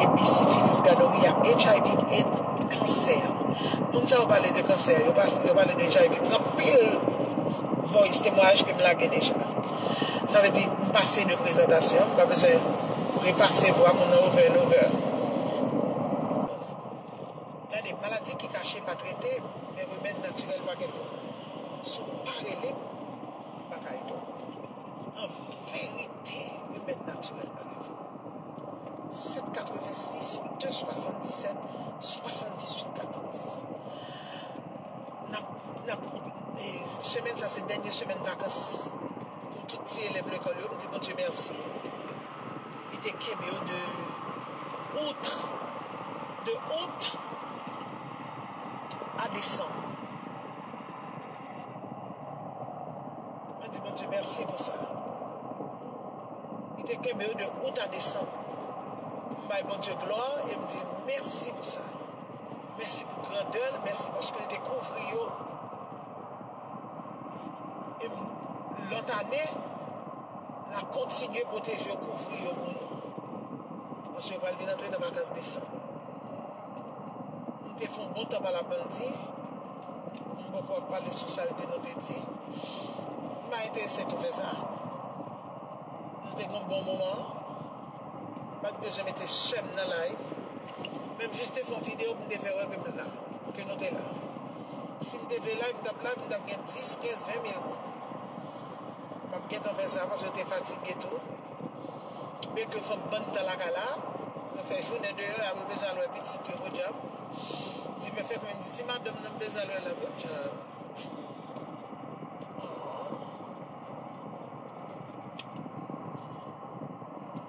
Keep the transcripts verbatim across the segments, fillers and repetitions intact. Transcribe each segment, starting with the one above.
Epi sifilis, gonori, HIV e kansè. Moun sa yo pale de kansè, yo pa, yo pale de HIV. Gen anpil voice, temwayaj ke m lage deja. Sa vle di, m pase de prezantasyon, m pa bezwen repase vwa moun nan over and over. Gade, maladi ki kache pa trete, men remèd natirèl pa gen fòm. Si w pa rele m, m pa ka ede w. An verite, remèd natirèl pa gen fòm. Sèt katrevensis, de swasanndisèt, swasanndizuit katòz. N ap, n ap, e, semèn sa se dènye semèn vakans pou tout ti elèv lekòl yo. M di Bondye mèsi. Li te kenbe yo de out, de out a desanm. Mwen di Bondye mèsi pou sa. Li te kenbe yo de out a desanm. M bay Bondye glwa e m di mèsi pou sa. Mèsi pou grandè l, mèsi paske l te kouvri yo. E m, lòt ane, l a kontinye pwoteje yo, kouvri yo pou nou. Paske yo pral vin antre nan vakans desanm. M te fè yon bon tan pa la bandi. M poko ap pale sou sa l te nou te di. M pa enterese tou fè sa. Nou te gen yon bon moman. M pa t bezwen mete sè m nan live. Men m jis te fè yon videyo pou m te fè wè ke m la, ke nou te la. Si m te vle live, m t ap live, m t ap gen dis, kenz, ven mil moun. M ap gentan fè sa paske yo te fatige tou. Men ke fòk bann tan lakay la, yo fè jounen deyò, apre yo bezwen al wè pitit yo, podyab. Ti Pèfèk menm di, ti madanm nan m bezwen al wè la, podyab.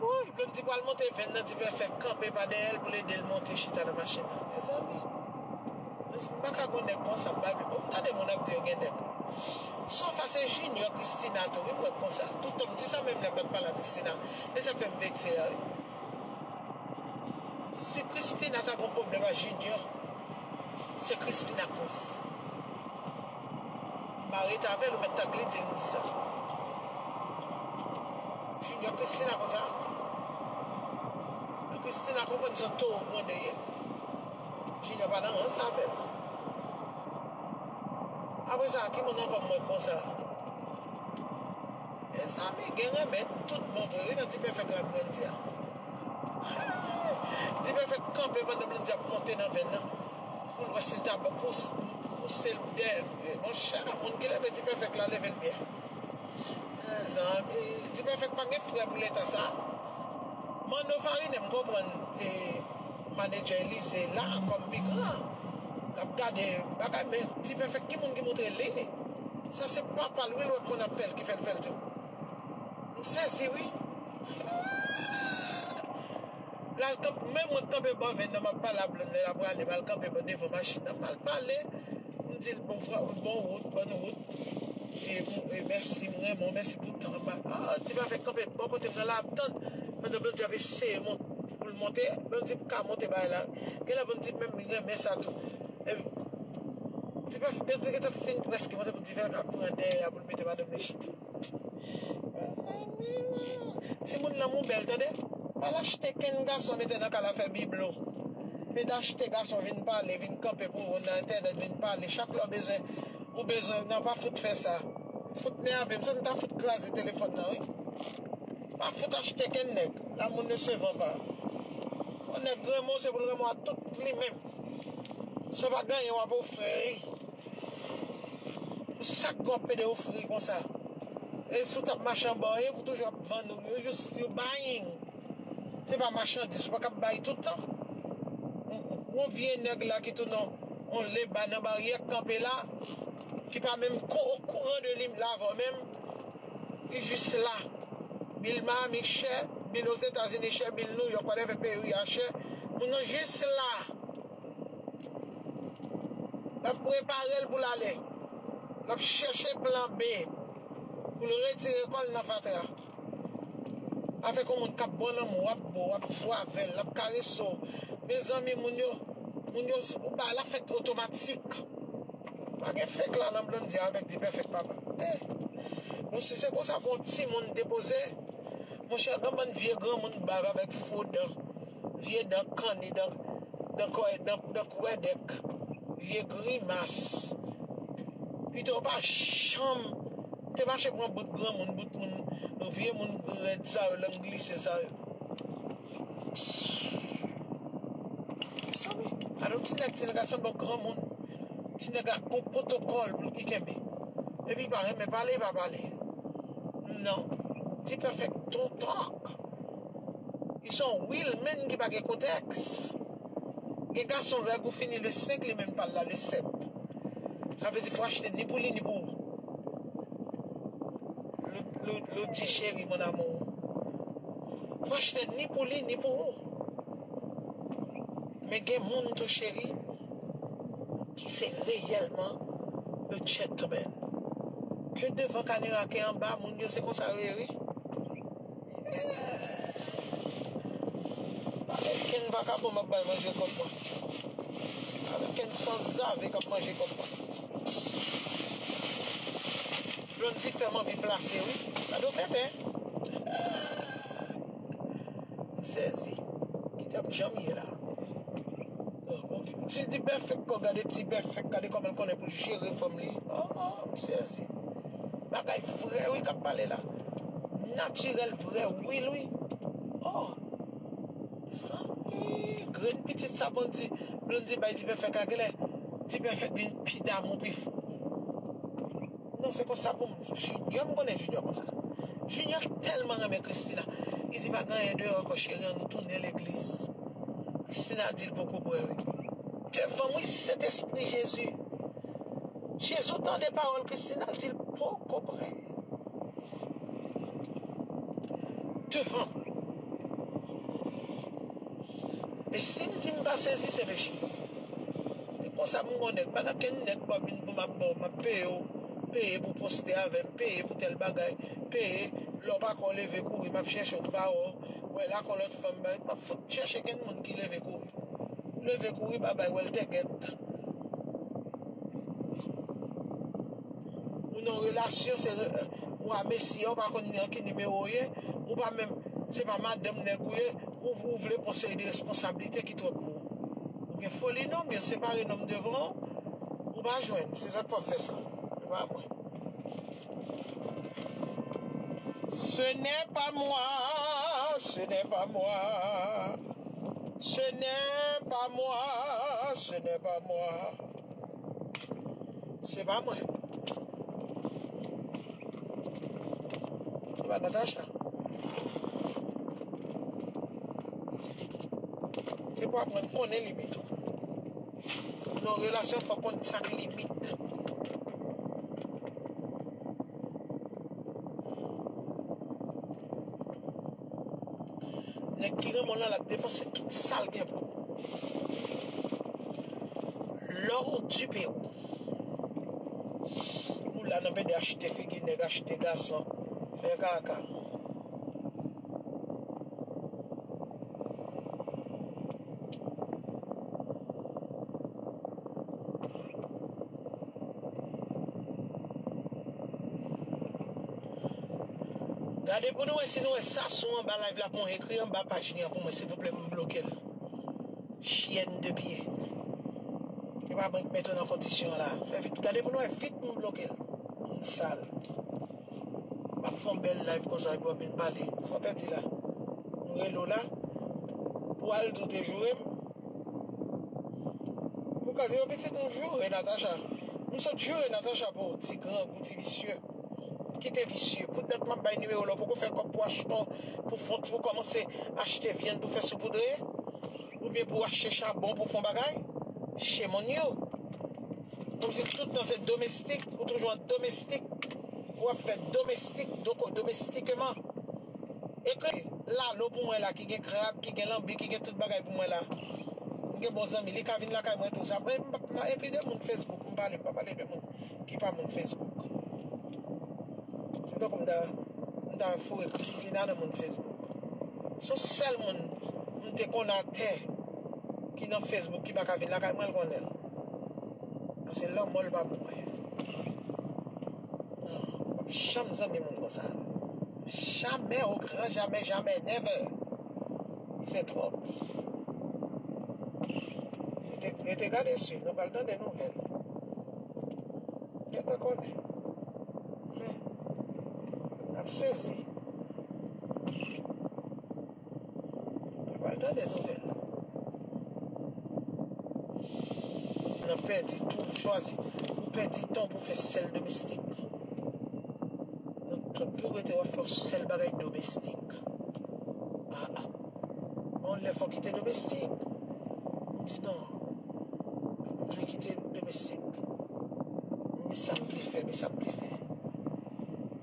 Wouy, Blondy pral monte venn nan, Ti Pèfèk kanpe pa dèyè l pou l ede l monte chita nan machin nan. Mezanmi, m pa ka gon nèg konsa, m pa vle. Bon, m tande moun ap di yo gen nèg. Sofa se Junior Christina tou, wi, m wè konsa. Tout tan m di sa, menm lè m pa t pale a Christina. E sa k fè m vekse a, wi. Si Christina ta gon pwoblèm ak Junior, se Christina koz. M pa rete avè l, ou mèt tag li, di l m di sa. Junior, Christina konsa. Christina konprann se yon towo gwonde ye. Junior pa nan rans avè l. Apre sa, ki moun ankò m wè konsa? Mezanmi, gen renmen tout bon vre, wi, nan Ti Pèfèk la Blondy a. Ti Pèfèk kanpe pandan Blondy ap monte nan venn nan. Pou l wè si l ta ba, pous-, pouse l dèyè. Monchè, moun ki leve Ti Pèfèk la, leve l byen. Mezanmi, Ti Pèfèk pa gen frè pou leta sa. Mano Farine, m konprann, e, manedjè Elize la kòm pi gran. L ap gade bagay, men Ti Pèfèk, ki moun ki montre li? Sa se papa l, wi, l wè konn ap fè l, ki fè l fè l tou. M sezi, wi. L al kanpe, men mwen kanpe bò venn nan, m ap pale a Blondy, lè l ap prale, m al kanpe bò devan machin nan, m al pale, m di l bon, bon wout, bòn wout. E, e mèsi, m renmen w, mèsi pou tan w ba. Ah, Ti Pèfèk kanpe bò kote m nan la ap tann. Pandan Blondy ap eseye mont-, pou l monte, Blondy p ka monte bagay la. Genlè Blondy menm li renmen sa tou. E Ti Pèfèk, Blondy gentan fin prèske monte pou Ti Pèfèk ap pran dèyè a pou l mete madanm li chita. Timoun, lanmou bèl, tande. Pa al achte kenn gason mete nan kay la fè biblo. Pede achte gason vin pale, vin kanpe pou ou nan entènèt, vin pale. Chak lè w bezwen, ou bezwen, non, pa fout fè sa. Fout nève m, santi m ta fout kraze telefòn nan, wi. Pa fout achte kenn nèg. L'amour ne se vend pas. Yon nèg renmen w, se pou l renmen w ak tout li menm. Sa w pa genyen, w ap ofri. Pou sa k gen w ap pede ofri konsa. E si w t ap mache anba w, e pou toujou ap vann ou, you, you, you buying. Se pa machandiz, ou pa ka ap bay tout tan. Yon vye nèg la ki tounen yon leba nan baryè k kanpe la, ki pa menm ko-, okouran de li la avè w menm, li jis la. Bil Miami chè, bil Ozetazini chè, bil Nouyòk, whatever peyi w ye a chè, moun nan jis la. L ap prepare l pou l ale. L ap chèche plan B pou l retire kò l nan fatra. Avèk yon moun k ap ba w lanmou, w ap bo, w ap jwe avè l, l ap karese w. Mezanmi, moun yo, moun yo, ou ba, l ap fèt otomatik. Pa gen fake la nan Blondy avèk Ti Pèfèk papa. Eh. Bon, si se konsa pou yon timoun depoze, monchè, gen bann vye granmoun bav avèk fo dan. vye dan kanni, dan, dan kòy, dan, dan kwèdèk, vye grimas. Pito w pa janm te mache pran bout granmoun, bout moun, vye moun rèd sa yo, lang glise sa yo. Mezanmi, gade yon ti nèg, ti nèg la sanble yon granmoun. Ti nèg la gon pwotokòl pou li kenbe. Epi li pa renmen pale, li pa pale. Non. Ti pèfèk ton tòk. Li se yon real man ki pa gen kontèks. Gen gason règ ou fini le senk, li menm pa l la le sèt. Sa vle di fò achte ni pou li ni pou ou. Lou, Lou, Lou di cheri mon amour. Fò achte ni pou li ni pou ou. Men gen moun tou cheri ki se reyèlman the gentleman. Ke devan kamera ke anba moun yo se konsa yo ye wi. Pa gen kenn vakabon m ap bay manje kòb mwen. Pa gen kenn sanzave k ap manje kòb mwen. Blondedy fè m anvi plase wi. Gade w tenten. M sezi. Kite m jan m ye la. Ti, ti bèfèk kò, gade ti bèfèk, gade kòman l konnen pou l jere fanm li. Oh, oh, m sezi. Bagay vrè wi k ap pale la. Natirèl vrè, real wi. Oh. Sa, ih, grenn pitit sa Blondedy, Blondedy bay ti pèfèk la genlè. Ti pèfèk vin pi damou pi fò. Non, se konsa pou m. Junior, m konnen Junior konsa. Junior tèlman renmen Christina. Li di pa gen anyen deyò ankò cheri, ann nou tounen legliz. Christina di l poko prè wi. Devan m wi, Sentespri Jezi. Jezi tande pawòl Christina, l di l poko prè. Devan m. E si m di m pa sezi, se peche. E konsa m gon nèg, pa nan kenn nèg pa vin pou m ap ba w, m ap peye w, peye pou poste avè m, peye pou tèl bagay, peye, lè w pa ka w leve kouri, m ap chèche w, m pa wè w, wè lakò lòt fanm, m ap fout chèche kenn moun ki leve kouri. Leve kouri, babay, wè l tègèt. Ou nan relasyon, se re-, ou a mesye, ou pa konn nan ki nimewo w ye, ou pa menm, se pa madanm nèg ou ye, ou, ou vle pran seri de responsablite ki twòp pou ou. Ou gen foli non, m separe nonm devan w, ou pa jwenn, se sa k fè w fè sa. Se pa mwen. Ce n'est pas moi, ce n'est pas moi. Ce n'est pas moi, ce n'est pas moi. Se pa mwen. Se pa Natacha. Se pou aprann konnen limit ou. Nan relasyon, fò konn sa k limit. Nèg ki renmen w lan, l ap depanse tout sa l gen pou ou. Lò ou dipe w. Ou la nan pede achte figi nèg, achte gason, fè kaka. Gade pou nou wè si nou wè Sasou anba live la pou mwen, ekri anba paj li an pou mwen silvouplè, m bloke l. Chyèn de pye. Se pa mwen k mete w nan kondisyon la. Fè vit. Gade pou nou wè vit m bloke l. Moun sal. M ap fè yon bèl live konsa epi w ap vin pale. Sa w pèdi la? M rele w la pou w al di w te joure m. Ou ka di yo pitit m joure Natacha. M sot joure Natacha pou ti grangou, ti visye. Kite visye. Pou dat m ap bay nimewo la, ou poko fè kòb pou achte, pou fon, pou kòmanse achte vyann pou fè soupoudre, oubyen pou achte chabon pou fon bagay. Shame on you. Kòmsi tout tan se domestik, ou toujou an domestik, w ap fè domestik, doko domestikeman. Ekri lalo pou mwen la, ki gen krab, ki gen lanbi, ki gen tout bagay pou mwen la. M gen bon zanmi, li ka vin lakay mwen tou. Sa, mwen, m pa, m pa, epi de moun Facebook, m pale, m pa pale de moun ki pa moun Facebook. Se tankou m ta, m ta foure Christina nan moun Facebook. Se yon sèl moun m te konnen atè ki nan Facebook ki pa ka vin lakay mwen, l konnen l. Paske lanmò l pa pou mwen. Non, m p ap janm zanmi moun konsa. Jamè, o gran jamè, jamè, never. Fè twòp. Rete, rete gade swiv, nou pral tande nouvèl. Gentan konnen. Men, n ap sezi. Nou pral tande nouvèl. N ap pèdi tou, ou chwazi. Ou pèdi tan pou fè sèl domestik. Nou tout pou rete w ap fè yon sèl bagay domestik. Ah, ah. Bon, lè fò kite domestik. M di non. M vle kite domestik. Men sa m vle fè, men sa m vle fè.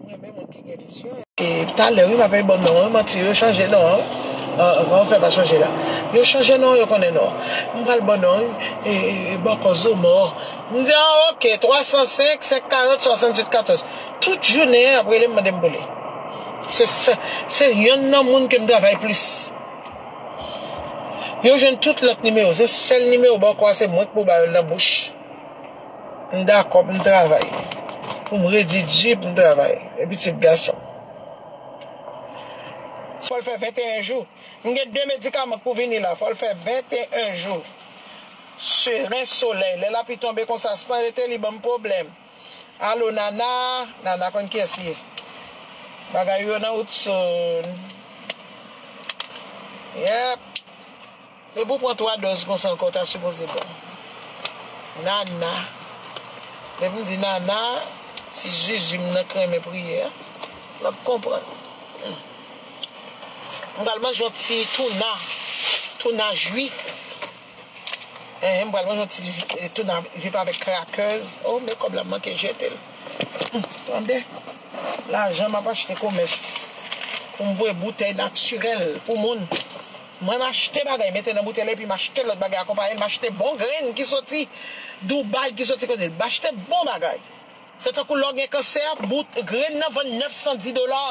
M renmen moun ki gen vizyon. E talè, wi, m ap bay bon non, wi, manti, yo chanje non an. An, an, kòman fè pa chanje la? Yo chanje non, yo konnen non. M pral bon non, wi, e, e, e, bòkò zo mò. M di, ah, ok, twa san senk, senk karant, swasanntuit katòz. Tout jounen, y ap rele m mande m pou li. Se, se, se yonn nan moun ke m travay plis. Yo jwenn tout lòt nimewo. Se sèl nimewo bòkò a, se mwen k pou ba yo l nan bouch. M dakò pou m travay. Pou m redi di pou m travay. E pitit gason. Fò l fè venteyen jou. M gen de medikaman k pou vini la. Fò l fè venteyen jou. Seren solèy. Lè lapli tonbe konsa, san rete, li ban m pwoblèm. Alo, Nana. Nana konn kiyès li ye. Bagay yo nan wout soon. Yep. Depi w pran twa dòz konsa ankò, w ta sipoze bon. Nana. Depi m di Nana, ti zuzu m nan k renmen priye a, l ap konprann. M pral manje yon ti touna. Touna jwi. Enhen, m pral manje yon ti, eh, touna jwi avèk crackers. Oh, men kòb la m manke jete l. Hmm, tande. Lajan m ap achte komès. Pou m voye boutèy natirèl pou moun. Mwen, m achte bagay, mete nan boutèy la, epi m achte lòt bagay akonpaye l. M achte bon grenn ki soti Dubai, ki soti kote l. M achte bon bagay. Se tankou lè w gen kansè, bout, grenn nan vann nèf san di dola.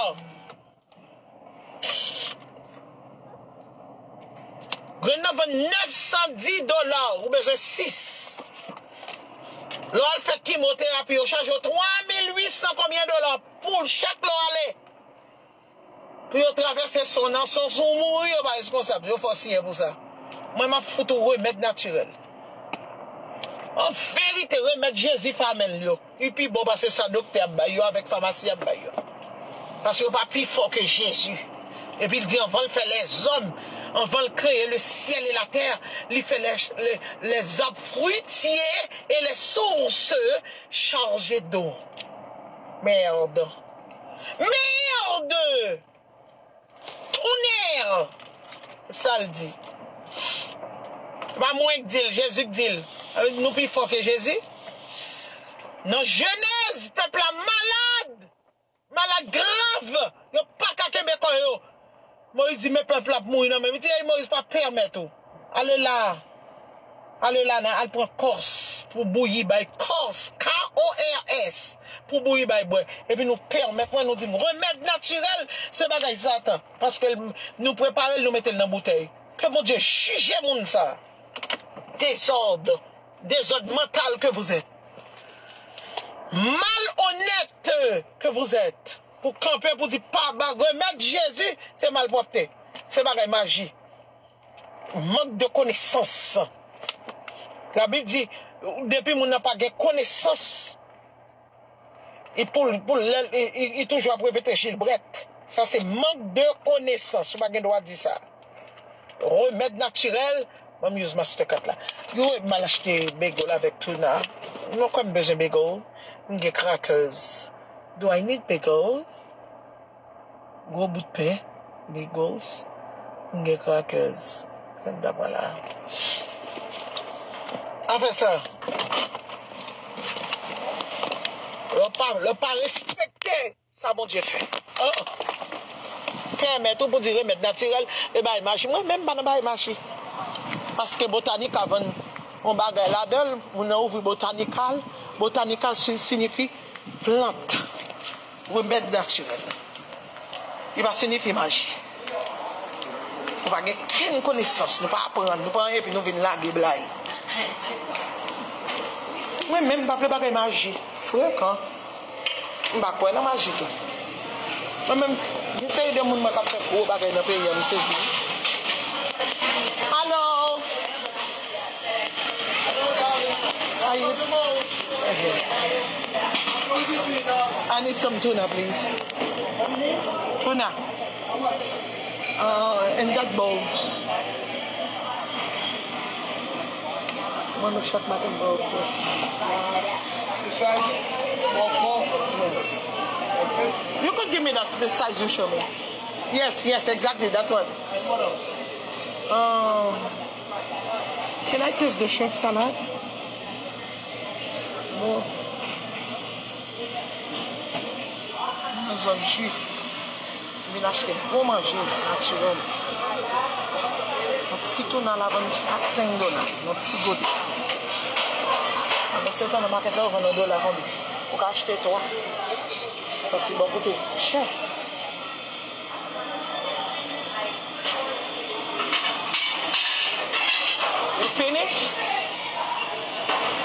Grenn nan vann nèf san di dola, ou bezwen sis. Lè w al fè kimoterapi, yo chaje w twa mil uit san konbyen dola pou chak lè w ale. Pou yo travèse san w nan, san w, si w mouri, yo pa responsab, yo fè w siyen pou sa. Mwen, m ap fout ou remèd natirèl. An verite, remèd Jezi fè a men l yo, li pi bon pase sa doktè ap bay yo avèk famasi ap bay yo. Paske yo pa pi fò ke Jezi. Epi l di, anvan l fè lèzòm, anvan l kreye le ciel et la terre, li fè les, les, les arbres fruitiers et les sources chargées d'eau. Merde. Merde! Tonnerre! Sa l di. Se pa mwen k di l, Jezi k di l. Nou pi fò ke Jezi. Nan Jenèz, pèp la malad. Malad grav. Yo pa ka kenbe kò yo. Moyiz di, men pèp la ap mouri nan men m. Li di, ey, Moyiz pa pèmèt ou. Ale la. Ale la, nan, al pran kòs pou bouyi bay kòs, K O R S, pou bouyi bay bwè. Epi nou pèmèt mwen, nou di m, remèd natirèl, se bagay Satan. Paske l, nou prepare l, nou mete l nan boutèy. Ke Bondye jije moun sa. Dezòd. Dezòd mantal ke vous êtes. Malhonnête que vous êtes. Pou kanpe, pou di pa ba remèd Jezi, se malpwòpte. Se bagay maji. Mank de konesans. Labib di, depi moun nan pa gen konesans, li pou, pou lè, li, li, li toujou ap repete Jilbrèt. Sa se mank de konesans. Ou pa gen dwa di sa. Remèd natirèl, ban m use Mastercard la. Yo, m al achte bagel avèk tuna. Mwen kwè m bezwen bagel. M gen crackers. Do I need bagel? Gwo bout pen, bagels, m gen crackers. Sa m ta pran la. Anfen sa, lè w pa, lè w pa respekte sa Bondye fè. An, an. Pèmèt ou pou di remèd natirèl, e bay maji. Mwen menm m pa nan bay maji. Paske Botanica vann yon bagay ladan l, moun nan ouvri Botanica l. Botanica si-, siyifi plant. Remèd natirèl. Li pa siyifi maji. Nou pa gen kenn konesans, nou pa aprann, nou pa anyen, epi nou vin lage blay. Mwen menm, m pa vle bagay maji. Frekan. M pa kwè nan maji tou. Mwen menm, gen seri de moun mwen k ap fè gwo bagay nan peyi a, m sezi. Alo! I need some tuna, please. Tuna. Uh, in that bowl. Mwen, nou chak maten bowl. This size? Small, small? Yes. Like this? You could give me that, the size you show me. Yes, yes, exactly, that one. Um, can I taste the shrimp salad? Bon. Nan zòn Jwif. M vin achte bon manje natirèl. Yon ti tuna la vann kat senk dola, yon ti gode. Pandan se tan, nan makèt la, yo vann yon dola konbyen? Ou ka achte twa. Santi bon koute chè. You finish?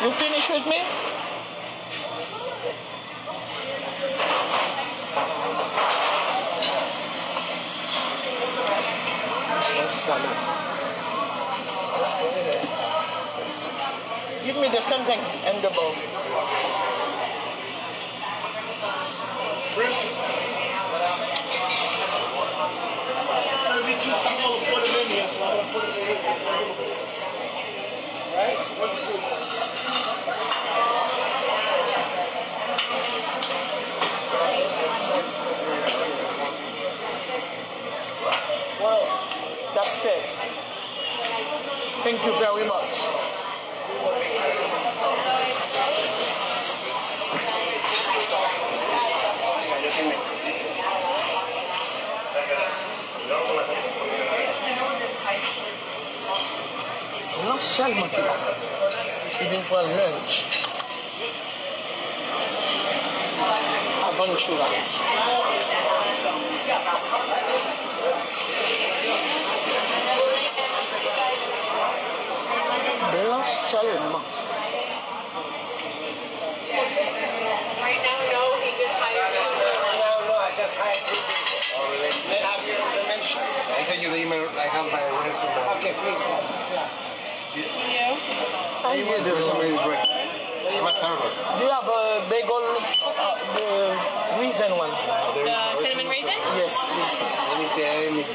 You finish with me? Salad. Give me the same thing and the bowl. It's gonna be too small for the menu, so I'm gonna put it in here. Right? One scoop. Well, that's it. Thank you very much. Lan sèlman ki la. Li vin pran lunch. Aventura. Blan sèlman. Right now, no, he just hired me. No, no, I just hired two people. Oh, really? May I have your information? I send you the email. I have my information. Okay, please. Yeah. How you doing? Somebody is ready. I'm a server. Do you have a bagel, uh, the raisin one? The cinnamon raisin? Yes, please. Anytime, if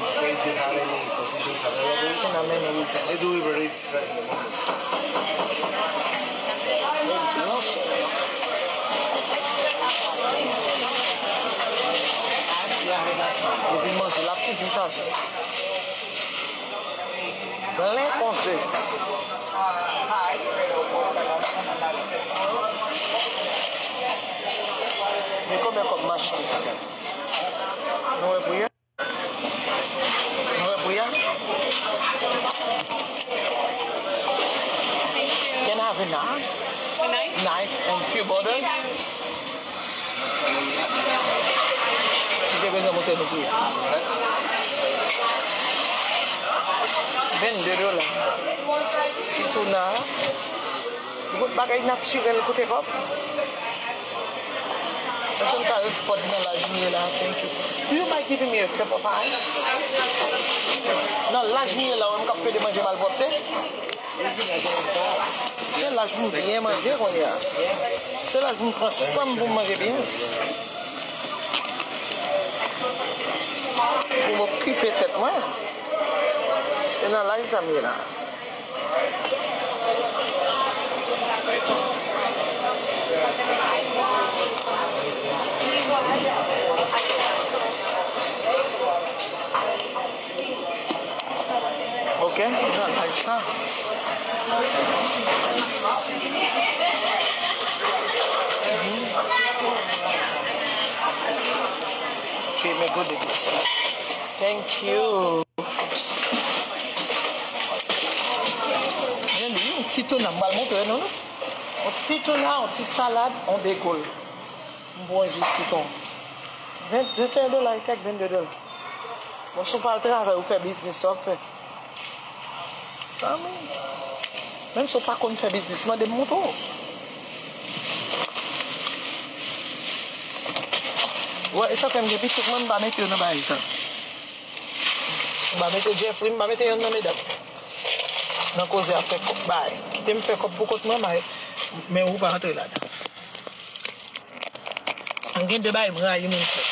you have any positions available, cinnamon raisin. They do Uber Eats. Depi manje, l ap toujou chaje. Plen konze. Men konbyen kòb m achte? Nou wè pri a? Mwen pou ya. Can I have a knife? A knife? Knife and few butters. Mwen te bezwen montre nou pri. Vennde dola. Ti tuna. Tout bagay natirèl koute kòb. Èske m ka ret pòt nan laj m ye la? Thank you. Do you mind giving me a cup of ice? Nan laj m ye la, ou menm k ap plede manje malpwòpte. Se laj pou m byen manje kounye a. Se laj pou m pran san m pou m manje byen. Pou m okipe tèt mwen. Se nan laj sa m ye la. Ok, nan laj sa. Ok, me go de this. Thank you. Men li, yon ti tuna, m pral montre nou, non. Yon ti tuna, yon ti salad, yon bagel. M pran jis sitwon. Ven, venteyen dola e kèk, vennde dola. Bon, si w pa al travay, ou fè biznis, sa w ap fè. Amen. Menm si w pa konn fè biznis, mande m montre w. Wè, e sa fè m gen pitit mwen, m pa mete yo nan bagay sa. M pa mete Jeffrey, m pa mete yonn nan medam. Nan koze afè kòb bay. Kite m fè kòb pou kont mwen, bay. Men ou pa antre ladan. M gen de bagay m rayi moun fè.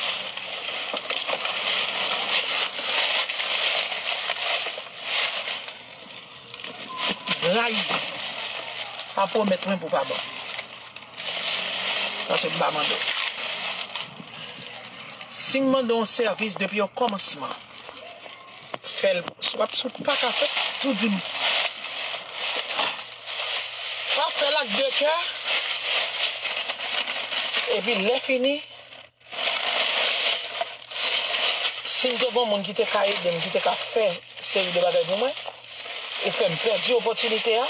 M rayi. Pa pwomèt mwen pou pa ban m. Paske m pa mande w. Si m mande w yon sèvis depi okòmansman, fè l. Si w ap, si w pa ka fè, tou di m. Pa fè l ak de kè. Epi lè fini, si m te gen moun ki te ka ede m, ki te ka fè seri de bagay pou mwen, ou fè m pèdi opòtinite a,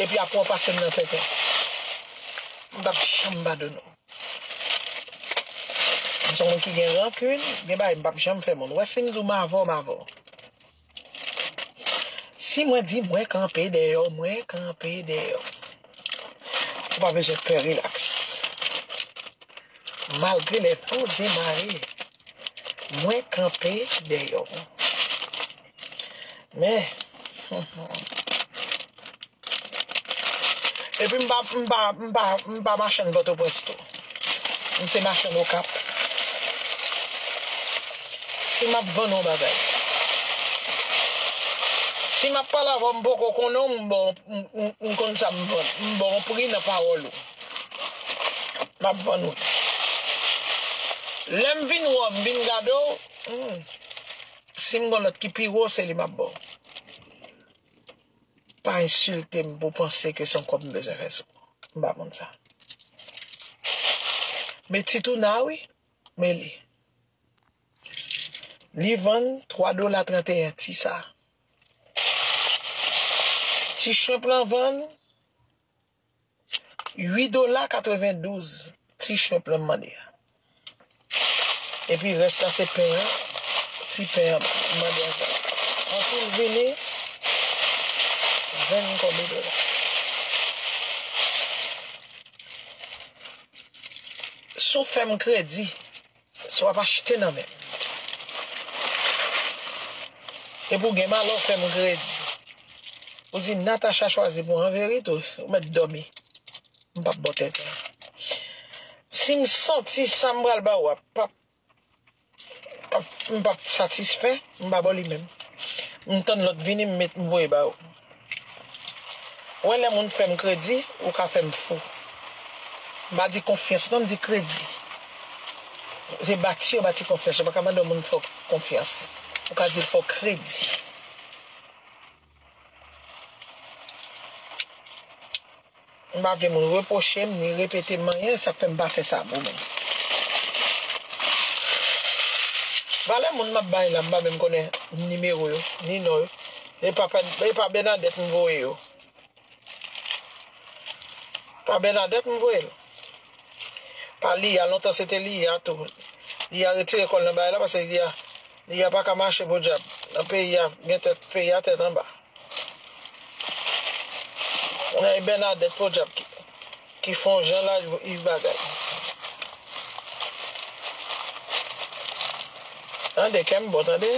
epi apre w pase m nan tenten. M p ap janm padone w. M se yon moun ki gen rankin, gen bagay m p ap janm fè moun. Ou wè si m di w m avè w, m avè w. Si mwen di mwen kanpe dèyè w, mwen kanpe dèyè w. Ou pa bezwen pè, rilaks. Malgre les vents et marées, mwen kanpe dèyè w. Men, epi m pa, m pa, m pa, m pa machann Pòtoprens tou. M se machann Okap. Si m ap vann yon bagay, si m ap pale avè w, m poko konnen w, m ba w, m, m, m konn sa m vann. M ba w yon pri nan pawòl ou. M ap vann ou. Lè m vin wè w, m vin gade w, hmm, si m gen lòt ki pi wo, se li m ap ba w. Pa ensilte m pou w panse ke se yon kòb m bezwen fè sou ou. M pa konn sa. Men ti Touna wi, men li. Li vann twa dola trannteyen ti sa. Ti Shrimp lan vann uit dola katrevendouz, ti Shrimp lan mande a. Epi rès la se pen an, ti pen an mande a sa. An tou l vini venn konbyen dola. Si w fè m kredi, si w ap achte nan men m. Epi w gen malè w fè m kredi. Ou di Natacha chwazi pou anverite, ou mèt dòmi. M p ap ba w tenten. Si m santi sa m pral ba w a p ap, p ap, m p ap satisfè, m pa ba w li menm. M tann lòt vini, m met, m voye ba w. Ou wè lè moun fè m kredi, ou ka fè m fou. M pa di konfyans non, m di kredi. Se bati yo bati konfyans. Ou pa ka mande yon moun fè w konfyans. Ou ka di l fè w kredi. M pa vle moun repwoche m, ni repete m anyen, sa k fè m pa fè sa pou moun. Valè moun m ap bay la, m pa menm konnen nimewo yo, ni non yo. E pa, pa, e pa Bènadèt m voye yo. Pa Bènadèt m voye l. Pa Liya, lontan se te Liya tou. Liya retire kò l nan bagay la, paske Liya, Liya pa ka mache podyab. Nan peyi a, gen tèt, peyi a tèt anba. Kounye a e Bènadèt podyab ki, ki fè yon jan la, li bagay. Tande, kè m bon, tande.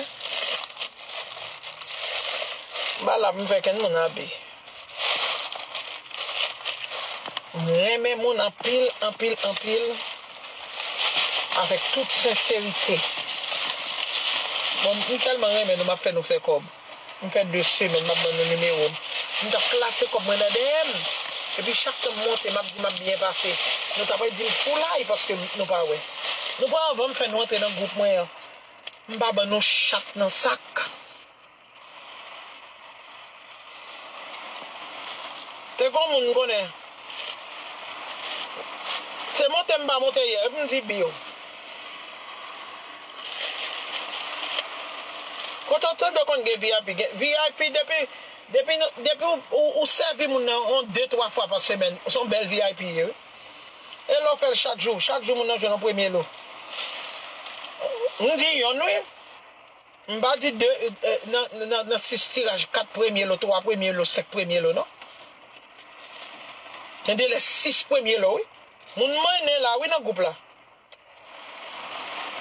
M pa la pou m fè kenn moun abi. M renmen moun anpil, anpil, anpil, avèk tout senserite. Bon, m tèlman renmen nou, m ap fè nou fè kòb. M fè de semèn, m ap ban nou nimewo m. M t ap plase kòb mwen nan dèyè m. Epi chak tan m monte, m ap di m ap byen pase. Nou t ap di m foulay paske nou pa wè. Nou pran anvan m fè nou antre nan gwoup mwen an. M pa ban nou chat nan sak. Te gon moun m konnen. Se monte m pa monte yè, epi m di biw. Kote w tande konn gen V I P? Gen V I P depi, depi, depi w, w, w sèvi moun nan yon de, twa fwa pa semèn, se yon bèl V I P ye, wi. E lè w fè l chak jou, chak jou moun nan jwenn yon premye lo. M di yonn, wi. M pa di de, eh, nan, nan, nan sis tiraj, kat premye lo, twa premye lo, senk premye lo, non. Gen de lè sis premye lo, wi. Moun mennen la, wi, nan gwoup la.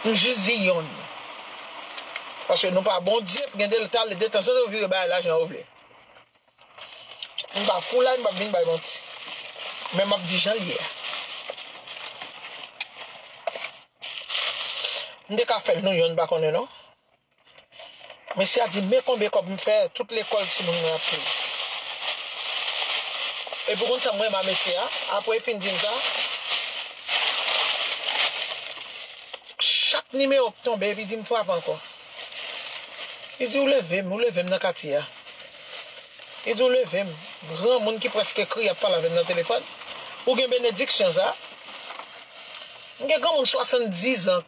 M jis di yonn. Paske nou pa Bondye, gen de lè, talè, detanzantan, yo vire bay la jan yo vle. M pa foulay, m p ap vin bay manti. Men m ap di jan l ye a. M te ka fè l, nou yonn pa konnen non. Mesye a di, men konbyen kòb m fè, tout lekòl timoun mwen ap peye. Epi w konn sa m renmen a mesye a? Apre l fin di m sa, chak nimewo k tonbe, epi di m frape ankò. Li di, ou leve m, ou leve m nan katye a. Li di, ou leve m. Granmoun ki prèske kriye ap pale avè m nan telefòn. Ou gen benediksyon sa? M gen granmoun swasanndizan,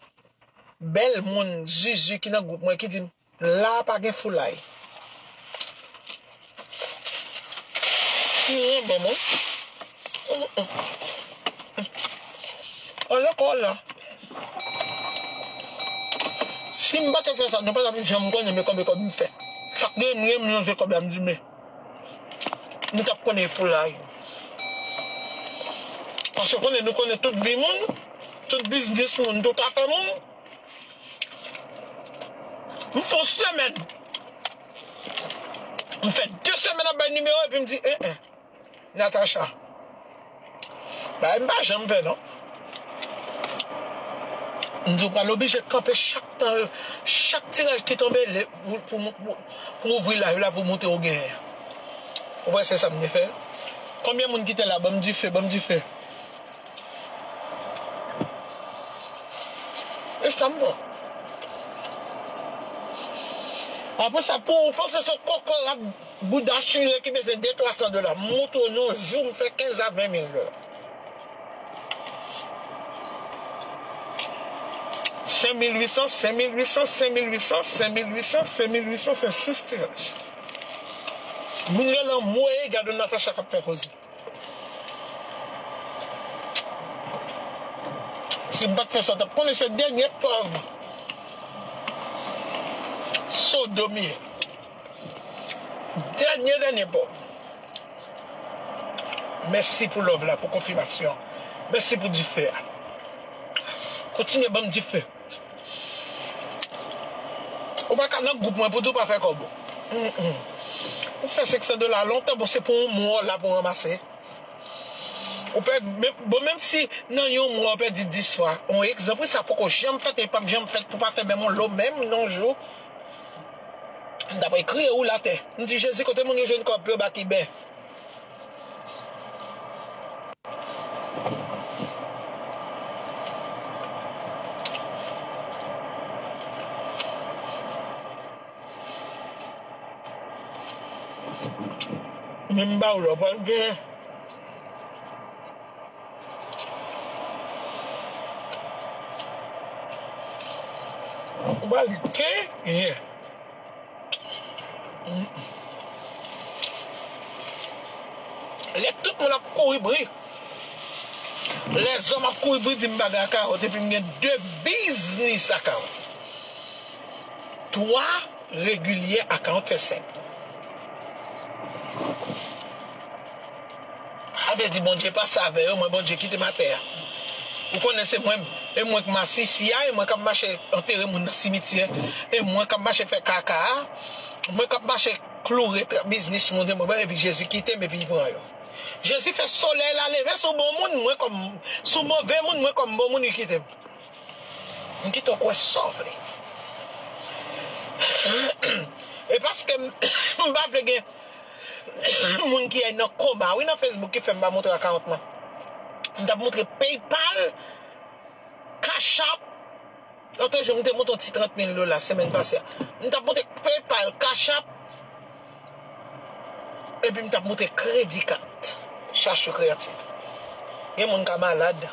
bèl moun, zuzu ki nan gwoup mwen ki di m, la a pa gen foulay. M renmen moun. An lekòl la. Si m pa te fè sa, nou pa t ap janm konnen men konbyen kòb m fè. Chak de m renmen yon se kòb la, m di men. Nou t ap konnen foulay. Paske konnen nou konnen tout vi moun, tout biznis moun, tout afè moun. M fè yon semèn. M fè de semèn ap bay nimewo epi m di, eh, eh. Natacha. Bagay m pa janm fè non. M di w pral oblije kanpe chak tan, chak tiraj ki tonbe, pou, pou, pou, pou ouvri live la pou montre w genyen. Ou wè se sa m te fè? Konbyen moun ki te la? Ban m dife, ban m dife. E sa m fè. Apre sa, pou ou panse se kokorat bouda chire ki bezwen de twa san dola. M montre w nan yon jou, m fè kenz a ven mil dola. Senk mil uit san, senk mil uit san, senk mil uit san, senk mil uit san, senk mil uit san, se sis tiraj. Moun yo lan mwe, gade Natacha k ap fè koze. Si m pa t fè sa, w t ap konnen se dènye pòv Sodom ye. Dènye, dènye pòv. Mèsi pou love la, pou konfimasyon. Mèsi pou dife a. Kontinye ban m dife. Ou pa ka nan gwoup mwen pou di w pa fè kòb ou. Mm, mm. Ou fè senk san dola lontan, bon, se pou yon mwa w la pou w ranmase. Ou pè, men, bon, menm si nan yon mwa w pèdi dis fwa, yon egzanp, wi, sa poko janm fèt, e p ap janm fèt pou pa fè menm yon lo, menm nan yon jou. M t ap kriye woule atè. M di, Jezi, kote moun yo jwenn kòb pou yo ba Kiben? Men m ba w la, w pral gen. Ou pral gen. Lè tout moun ap kouri bri, lèzòm ap kouri bri, di m bagay a kawòt, epi m gen de biznis a kawòt. Twa regilye a kawòt fè senk. Sa vle di Bondye pase avè yo, mwen Bondye kite m atè a. Ou konnen se mwen, e mwen k masisi a, e mwen k ap mache antere moun nan simityè, e mwen k ap mache fè kaka a, mwen k ap mache kloure tra-, biznis moun, e mwen, epi Jezi kite m, epi l pran yo. Jezi fè solèy la leve sou bon moun, mwen kòm, sou move moun, mwen kòm bon moun, li kite m. M kite w kwè sa w vle. E paske m, m pa vle gen moun ki ay nan konba, wi, nan Facebook ki fè m pa montre akawont mwen. M t ap montre PayPal, Cash App. Lòt jou, m te montre yon ti trant mil dola semèn pase a. M t ap montre PayPal, Cash App, epi m t ap montre kredi kat. Chache kreyatif. Gen moun ka malad.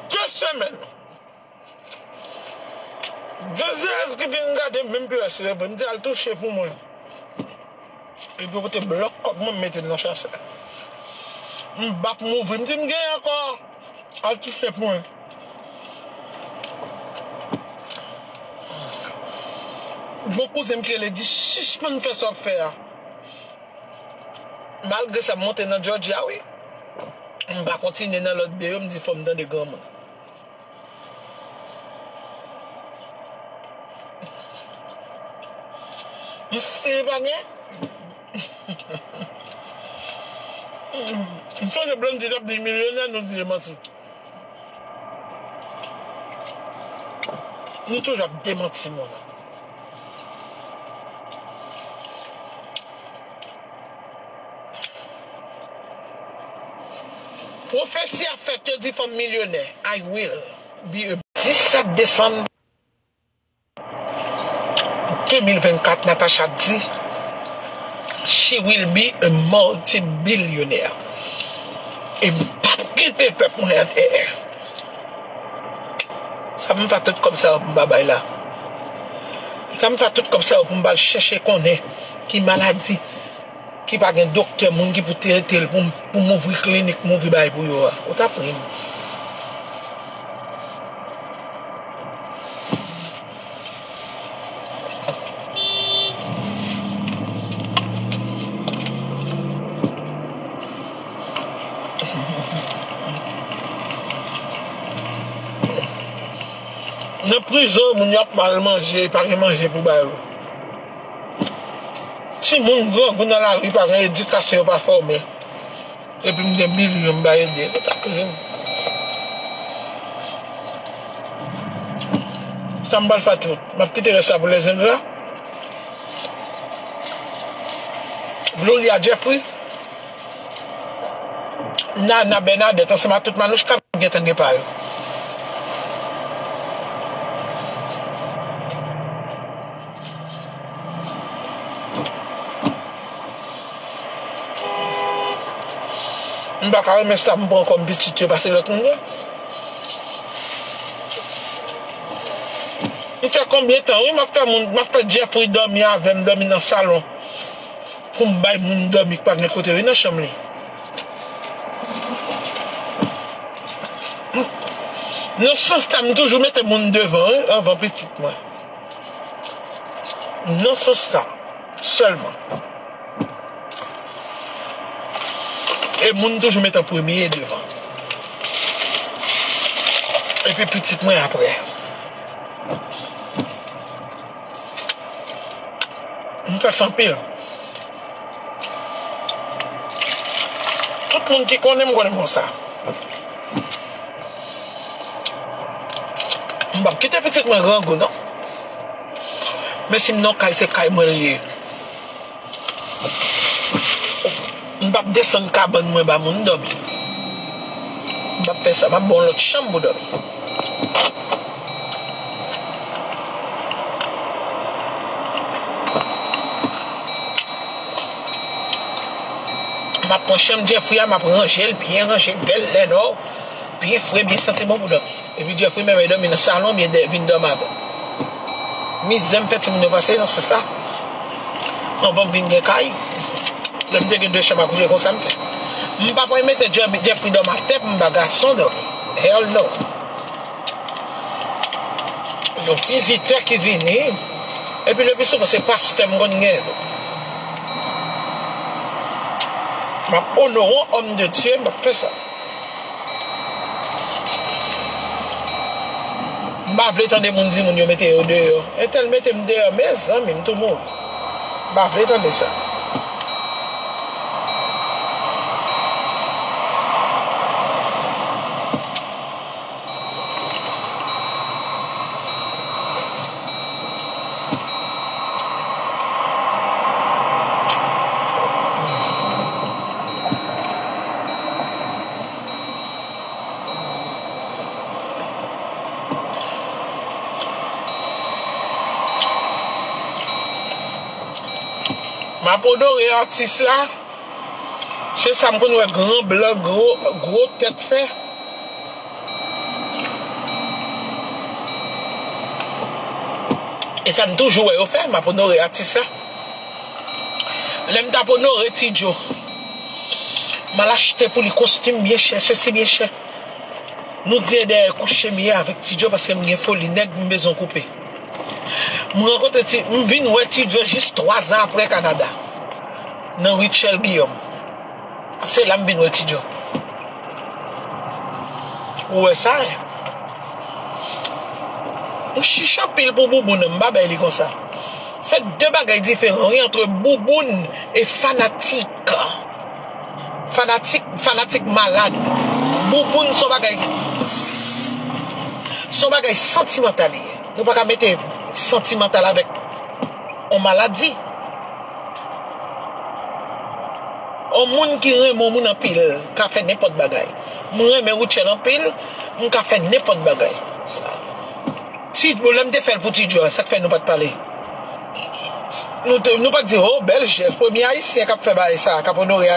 De semèn. Jezi ki vin gade m, menm pi rès leve. M di al touche pou mwen. Epi pote blòk kòb mwen, m mete l nan chasè. M bap m ouvri, m di m genyen ankò. Al touche pou mwen. Gon kouzen m ki rele di sispann fè sa w ap fè a. Malgre sa, m monte nan Georgia, wi. M pa kontinye nan lòt de yo, m di fò m tande granmoun. M si li pa gen. M sonje Blondedy t ap di milyonè, nou di l manti. Nou toujou ap demanti moun. Pwofesi ap fèt, yo di fò m milyonè. I will be a disèt desanm de mil vennkat, Natacha di, "She will be a multi-billionaire." E m p ap kite pèp mwen an dèyè. Sa m fè tout kòb sa yo pou m pa bay la? Sa m fè tout kòb sa yo pou m pa al chèche konnen ki maladi ki pa gen doktè, moun ki pou trete l, pou m, pou m ouvri klinik, m ouvri bagay pou yo a? Ou t ap ri m. Nan prizon, moun yo ap mal manje, pa gen manje pou ba yo. Timoun grangou nan lari, pa gen edikasyon, yo pa fòme. Epi m gen milyon, m bay ede. Yo t ap ri m. Sa m pral fè tout. M ap kite rès la pou lèzengra. Gloria Jeffrey. Nana Bernadette ansanm ak tout manouch k ap gentan gen pa yo. M pa ka renmen sa m pran kòm pitit yo pase lòt moun yo. M fè konbyen tan, wi, m ap fè moun, m ap fè Jeffrey dòmi avè m, dòmi nan salon. Pou m bay moun dòmi k pa gen kote, wi, nan chanm li. Nan sans sa, m toujou mete moun devan, wi, anvan pitit mwen. Nan sans sa sèlman. E moun toujou met an premye devan. Epi pitit mwen apre. M fè sa anpil. Tout moun ki konnen m, konnen m konsa. M p ap kite pitit mwen grangou, non. Men si m nan kay, se kay mwen l ye. M p ap desann kabann mwen ba moun dòmi. M p ap fè sa, m ap ba w lòt chanm pou dòmi. M ap pran chanm Jeffrey a, m ap ranje l, byen ranje, bèl lèn, o, byen fre, byen santi bon pou dòmi. Epi Jeffrey menm, e dòmi nan salon, byen vin dòmi avè m. Mizè m fè timoun yo pase nan sans sa. Anvan m vin gen kay, lè m te gen de chanm a kouche, konsa m fè. M pa pral mete Jeffrey dòmi atè pou m ba gason dòmi. Hell no. Yon vizitè ki vini, epi lepi souvan se pastè m konn gen. M ap onore yon òm de Dye, m ap fè sa. M pa vle tande moun di moun yo mete yo deyò. Entèl mete m deyò, mezanmi, m tou mouri. M pa vle tande sa. M ap onore atis la. Se sa m konn wè gran blan, gwo, gwo tèt fè. E sa m toujou wè yo fè, m ap onore atis la. Lè m t ap onore Ti Djo, m al achte pou li kostim byen chè, sesi byen chè. Nou di e dèyè kouche m ye avèk Ti Djo paske m gen foli nèg, m bezwen koupe. M rankontre Ti, m vin wè Ti Djo jis twa zan apre Kanada, nan Rutshelle Guillaume. Se la m vin wè Ti Djo. Ou wè sa? M chich anpil pou Bouboun, m pa bay li konsa. Se de bagay diferan, wi, antre Bouboun e fanatik. Fanatik, fanatik malad. Bouboun se yon bagay, se yon bagay santimantal li ye. Nou pa ka mete santimantal avèk yon maladi. Yon moun ki renmen yon moun anpil ka fè nenpòt bagay. M renmen Rutshelle anpil, m ka fè nenpòt bagay. Ti, bon, lè m te fè l pou Ti Djo a, sa k fè nou pa t pale? Nou, te, nou pa t di, oh, bèl jès, premye Ayisyen k ap fè bagay sa, k ap onore